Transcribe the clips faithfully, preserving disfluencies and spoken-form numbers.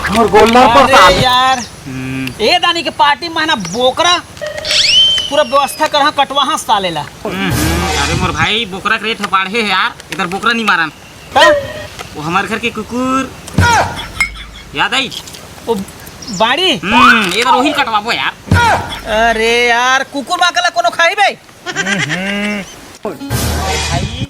मोर गोल्लर पर अरे साले। यार, ए दानी के पार्टी में ना बोकरा पूरा व्यवस्था करहा, कटवाहा साले ला। हम्म, अरे मोर भाई, बोकरा के रेट ह बाढ़े हे यार, इधर बोकरा नहीं मारन। का? वो हमारे घर के कुकुर याद आई? वो बाड़ी? हम्म, इधर वही कटवाबो यार। अरे यार, कुकुर मां कला कोनो खाही बे? भाई,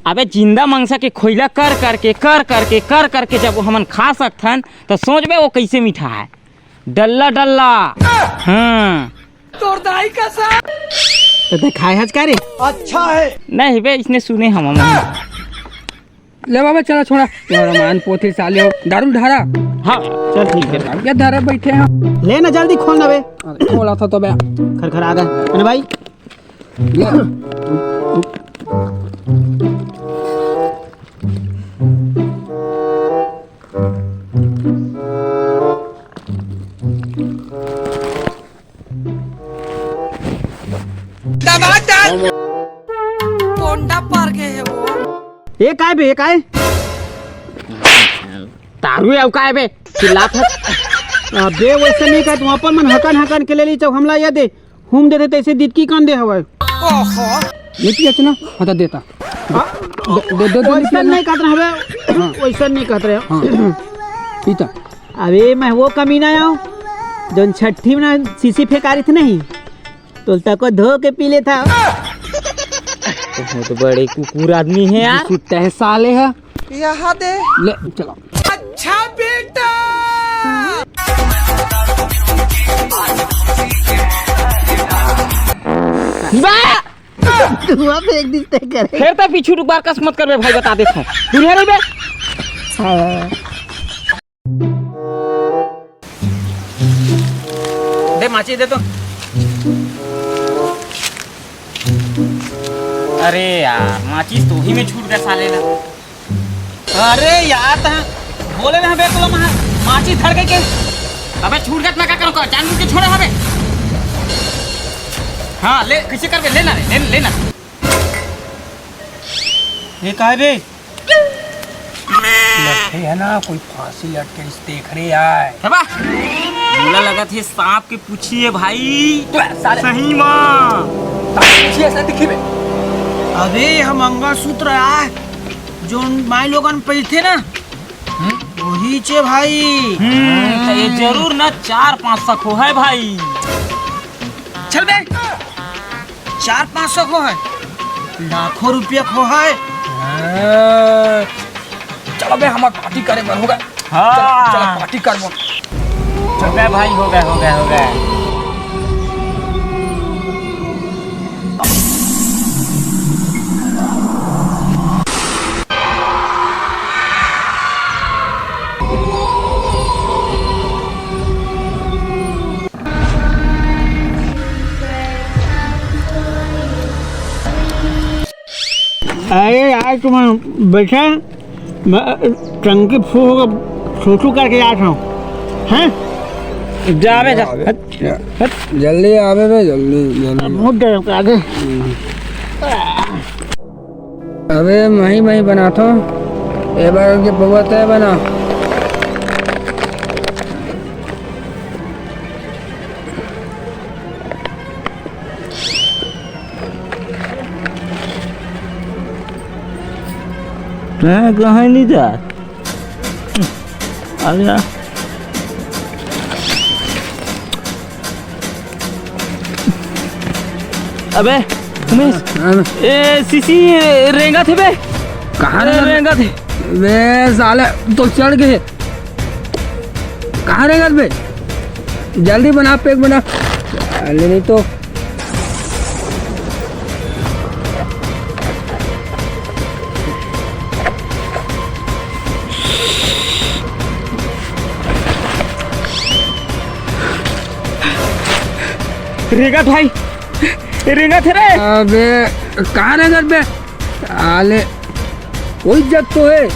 अबे जिंदा मंगसा के खोइला कर करके, कर करके, कर करके जब हमन खा सकथन, त सोच बे वो कैसे मीठा है। डल्ला डल्ला। हाँ। तोर दाई का सा। तो देखाए हज का रे? अच्छा है। नहीं बे, इसने सुने हम। ले बाबा, चला छोड़ा। ये रामायण पोथी साले हो, दारू ढारा। हाँ, चल ठीक है। अब क्या धारा बैठे हैं? ले ना, जल्दी खोल ना बे। अरे, खोला था तो बे। खरखरा गए। अरे भाई। ले। दबा डाल। कोंडा पर गए है वो। ए काय बे, ए काय? तारू है, काय बे? चिल्लात है। अबे वैसे नहीं कहत, वहाँ पर मन हकन हकन के ले ली, चौक हमला ये दे। हूम देते तैसे दितकी कान दे हवय। ओहो। ये की अचना हटा देता। हाँ? दे, दे, दे, दे, वैसन दे, नहीं कहत रहे हवे। हाँ। वैसन नहीं कहत रहे। हाँ। पीता। अबे मैं वो कमीना आऊँ, जोन छठी में ना सीसी फेंकारी थे नहीं, तो तको धो के पी लेता। बहुत बड़े कुकुर आदमी है यार। कुत्ता है साले है। यहाँ दे। ले, चलो। अच्छा बेटा। बा! धुआं फेंक दी ते करे। फिर तो पीछू टुकबार कस मत करबे भाई, बता देत हूँ। दुनिया नहीं बे। हाँ। दे माचिस दे तो। अरे यार, माचिस तो ही में छूट गया साले ला। अरे यार, तहाँ बोले ना बे, तोला महा माचिस धर के के। अबे छूट गया, मैं क्या करूँ? जानबूझ के छोड़े हबे। हाँ, ले, कैसे करबे? ले ना रे, ले, ले ना। ये का है बे? लट्ठे है ना, कोई फांसी लटके इस देख रे आय। है बा? मोला लगत हे सांप के पूछी है भाई। तो साले सही माँ। सांप के पूछी ऐसा दिखी बे। अबे हम मंगलसूत्र आय, जो माई लोगन पहिरथे ना, हम्म? वही चे भाई। हम्म, तो ये जरूर ना चार पाँच सौ को है भाई। चल बे, चार पाँच सौ को है, लाखों रुपया को है। हाँ। चलो बे, हमार पार्टी करे बर होगा। हाँ। चलो, चलो, पार्टी करबो। हो गया भाई, हो गया, हो गया, हो गया। अरे यार, तुम बैठा, मैं टंकी फू होकर छू छू करके जात हूँ, हैं? जा बे, जा। हट, हट। जल्दी आवे बे, जल्दी, जल्दी। बहुत देर हो गया आगे। अबे मही मही बनाथो, ए बार के बउआ तय बना। मैं कहीं नहीं जा। आ गया। अबे उमेश, हाँ। ए सीसी रेंगा थे बे। कहाँ ए, रेंगा? रेंगा थे। बे साले तो चढ़ गए। कहाँ रेंगा बे? जल्दी बना, पैक बना। साले नहीं तो। रेंगा भाई, रेंगा थे रे। अबे कहाँ रेंगा बे? साले कोई इज्जत तो है।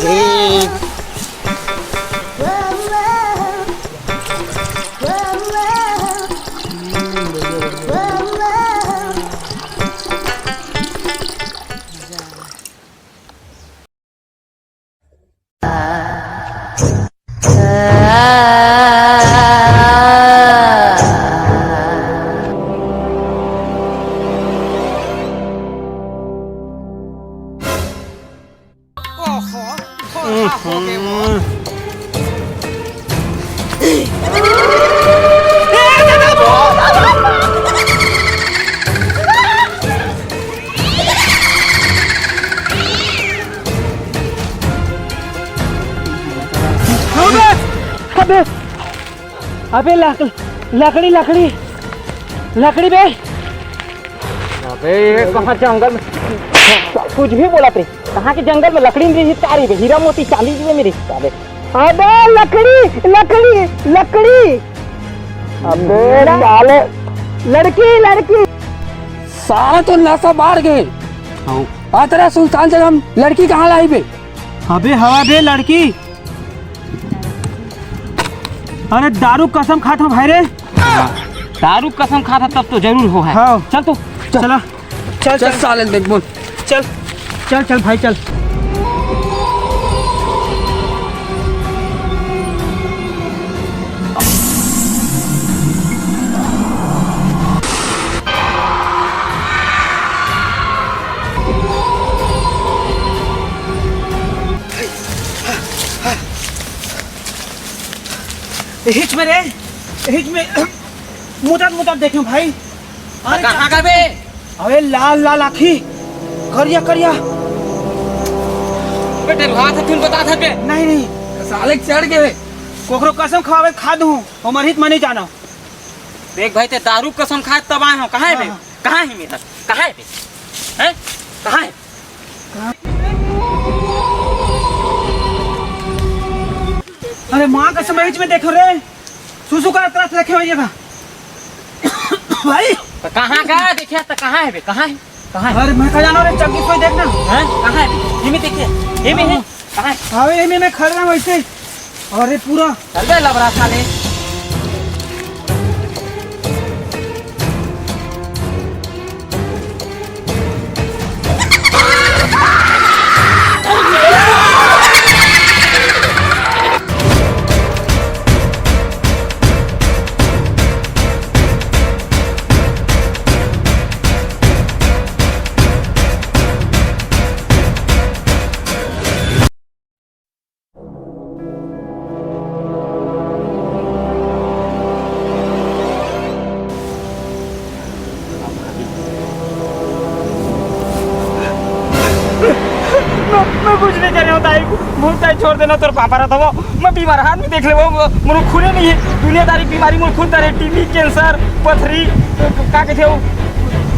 अबे, अबे, अबे, लक-, लकड़ी, लकड़ी, लकड़ी बे। अबे, ये कहाँ जंगल में? कुछ भी बोलत रही। कहाँ के जंगल में लकड़ी नहीं रही, का रही बे? हीरा मोती चांदी जी में रही, साले। अबे, लकड़ी, लकड़ी, लकड़ी। अबे, साले। लड़की, लड़की। सारा तो नशा बाहर गए। हाँ। अतरा सुनसान जगह हम लड़की कहाँ लाई बे? अबे, हवा बे, लड़की। अरे, दारू कसम खात हूँ भाई रे। दारू कसम खात हूँ तब तो जरूर हो है। हाँ। चल तू। चला। चल, चल, चल। साले, देख बोल। चल, चल, चल भाई, चल। हिच में रे, हिच में मुदत मुदत देखे भाई। अरे कहाँ का बे? अरे लाल लाल आँखी, करिया करिया। बे डरुआ था, तुम बता था बे। नहीं नहीं। साले चढ़ गए। कोकरो कसम खावे खा दूँ, हमर हित में नहीं जाना। देख भाई, ते दारू कसम खाए तब आए हो। कहाँ है बे? हाँ। कहाँ है मेरा? कहाँ है बे? हैं? कहाँ है? अरे माँ कसम, हिच में देखो रे, सुसु का तरस रखे हुए था। भाई। तो कहाँ का देखिए, तो कहाँ है बे? कहाँ है? कहाँ है? अरे मैं कहाँ जाना रे, चक्की सोई देखना। हैं? कहाँ है बे? ये में देखिए, ये में है। कहाँ है? अबे ये में मैं खड़ रहा हूँ ऐसे। अरे पूरा। चल बे लबरा साले। मैं, मैं कुछ नहीं कर रहा हूँ दाई, भूत ताई छोड़ देना, तोर पापा रहता वो। मैं बीमार आदमी देख ले वो, मोर खूने नहीं है। दुनियादारी बीमारी मोर खून तारे, टीबी, कैंसर, पथरी, का कहते हो,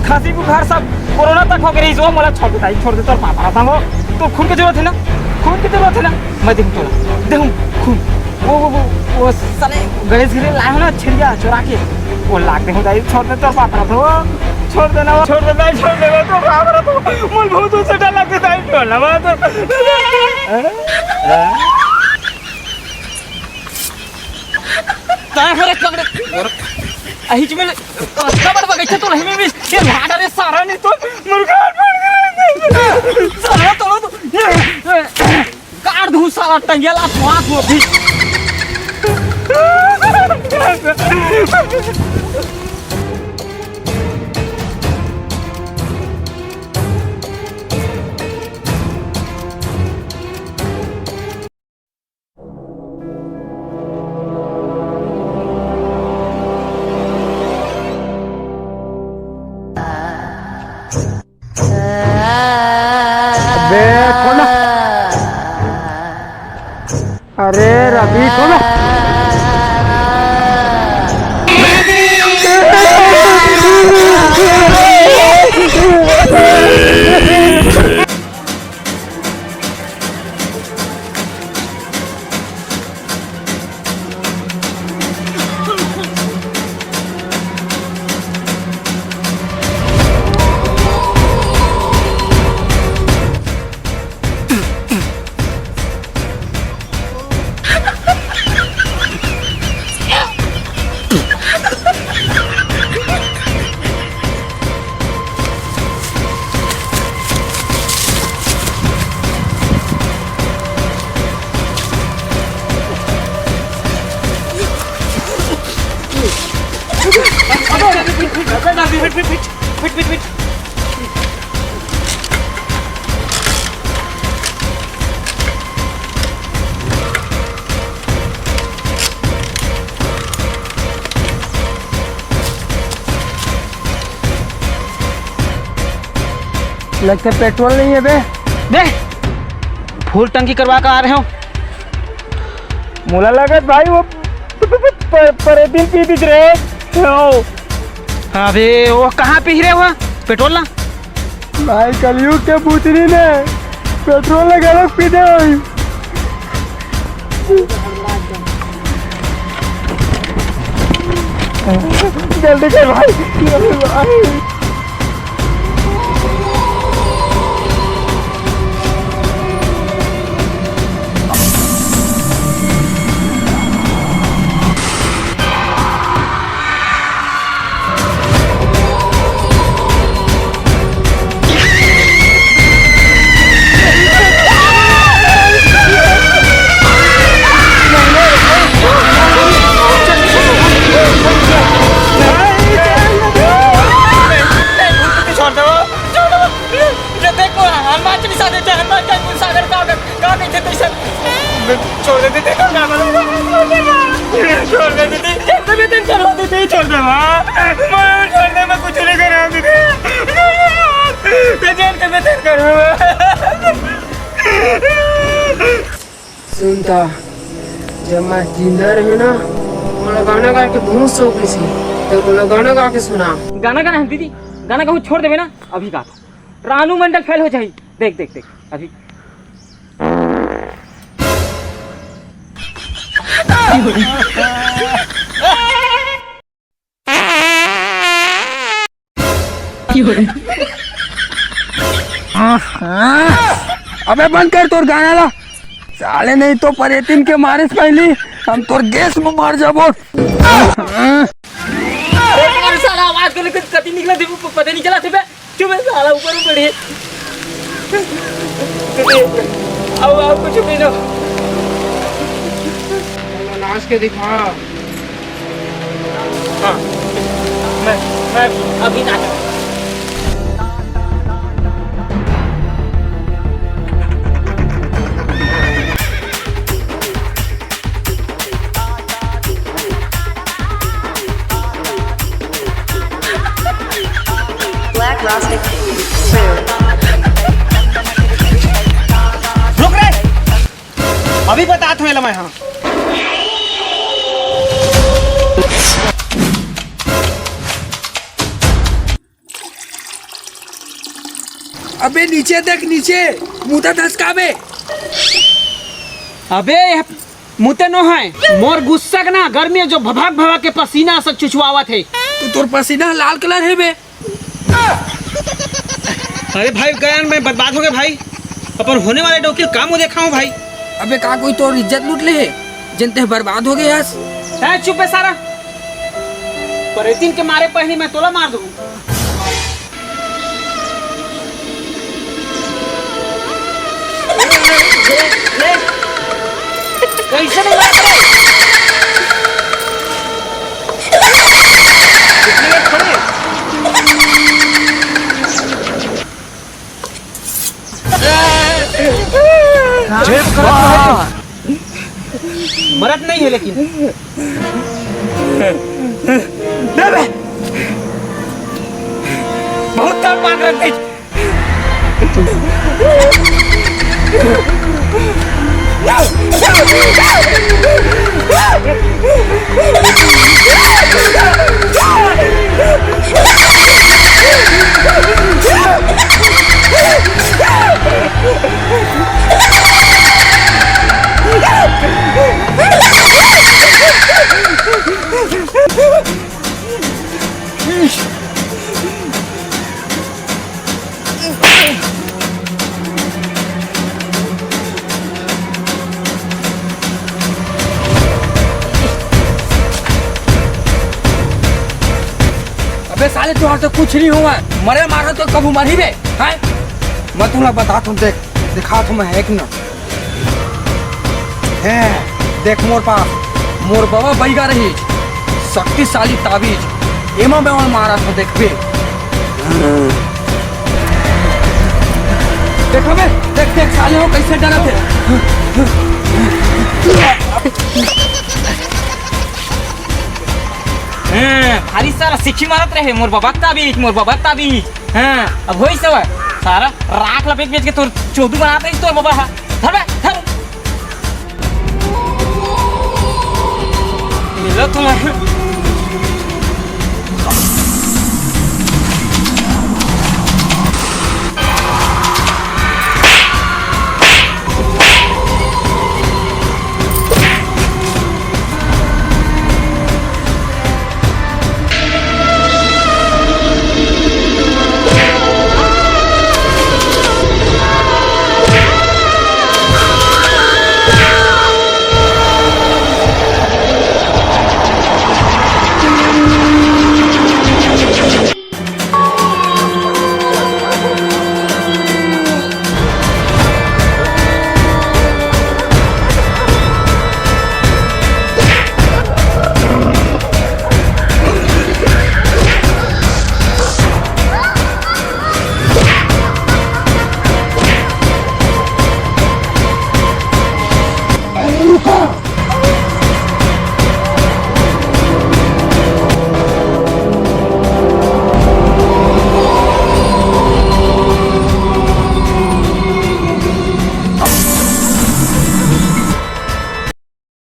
खांसी बुखार सब, कोरोना तक हो गई। वो मोला छोड़ दे दाई, छोड़ दे, तोर पापा रहता वो। तो खून की जरूरत है ना, खून की जरूरत है ना, मैं देखूँ तोला, देखूँ खून। वो, वो, वो, वो साले गणेश गिरी लाए हो ना छिड़िया चुरा के, वो लाग दे दाई, छोड़ दे, तोर पापा रहता वो। छोड़ देना वो, छोड़ देना, छोड़ देना, तोर पापा रहता वो। मोला बहुत उससे डर लगता है, छोड़ ना वो तो। ताय हरे कगड़े। अहिच में कबर बगैचे तो नहीं में ये लाड रे सारा नहीं तो मुर्गा। सारा तो ये काट दूं सारा टंगिया ला स्वाद वो भी। अबे, खोल ना। अरे, रवि, खोल ना। पिट, पिट, पिट, पिट। लगथे पेट्रोल नइ हे बे। बे, फुल टंकी करवा के आ रहे हो। मोला लगत भाई वो प-, प-, प-, प-, परेतिन पी दिख रहे हो। अबे, वो कहाँ पी रहे हो पेट्रोल ला? भाई, कलयुग के पुतरी ने पेट्रोल ला घलोक पी दे होई। जल्दी कर भाई, जल्दी भाई। छोड़ दो, छोड़ दो। ये देखो, हनुमान चालीसा देते हैं, हनुमान चालीसा सागर का, का नहीं थे तैसे। छोड़ दे दीदी, छोड़ दे, छोड़ दे, छोड़ दे, छोड़ दे, छोड़ दे, छोड़ दे, मैं तेरे छोड़ दे, मैं कुछ नहीं करूँगा दीदी, छोड़ दे, माँ। मैं छोड़ दे, मैं कुछ नहीं कर रहा हूँ दीदी। मैं जान के मैं तेरे करूँगा। सुनता, जब मैं जिंदा रहे ना, मोला गाना गा के बहुत शौक रहिस, तो मोला गाना गा के सुना। गाना गाना है दीदी, गाना कहूँ छोड़ देवे ना, अभी गा दो। रानू मंडल फेल हो जाही। देख, देख, देख, अभी। अबे बंद कर तोर गाना ला। साले नहीं तो परेतिन के मारे से पहली हम तोर गैस में मर जाबो। अरे साला आवाज को लेकर कति निकला थे, पता नहीं चला थे बे। चुप है साला, ऊपर में पड़ी है। अब आपको चुप ही दो। नाच के दिखा। हाँ, मैं, मैं अभी नाच। Black Rustic Crew। रुक रे, अभी बतात हूँ एला मैं, हाँ। अबे नीचे देख, नीचे मुता धसकाबे। अबे, एह मुते नो है, मोर गुस्सा के ना गर्मी जो भभक भभक के पसीना से चुचवावत है। तो तोर पसीना लाल कलर है बे। अरे भाई, गया मैं बर्बाद हो गया भाई, अपन होने वाले डोकी काम को देखा हूँ भाई। अबे का कोई तोर इज्जत लूट ले है, जिनते बर्बाद हो गए हस? है चुप है सारा, परेतिन के मारे पहली मैं तोला मार दूँ। कैसे नहीं मारते? कितनी बार खड़े? मरत नहीं है लेकिन। दे बे। बहुत तड़पाक रख दे। अबे साले, तुहार तो कुछ नहीं हुआ। मरे मारो तो कबू मरही बे, हैं? मैं तुला बतात हूँ, देख, दिखात हूँ मैं, एक ना। हैं, देख मोर पास, मोर बबा बइगा रहीच, शक्तिशाली ताबीज, एमा मैं मारत हूँ, देखबे। देखो बे, देख, देख, साले हो कैसे डरत हे। हाँ, खाली साला सिक्खी मारत रहे, मोर बबा के ताबीज, मोर बबा के ताबीज। हाँ, अब होई सवय, सारा राख ला बेच बेच के तोर चोदू बनात रहिस तोर बबा हा। धर बे, धर। मिलो तुम्हें।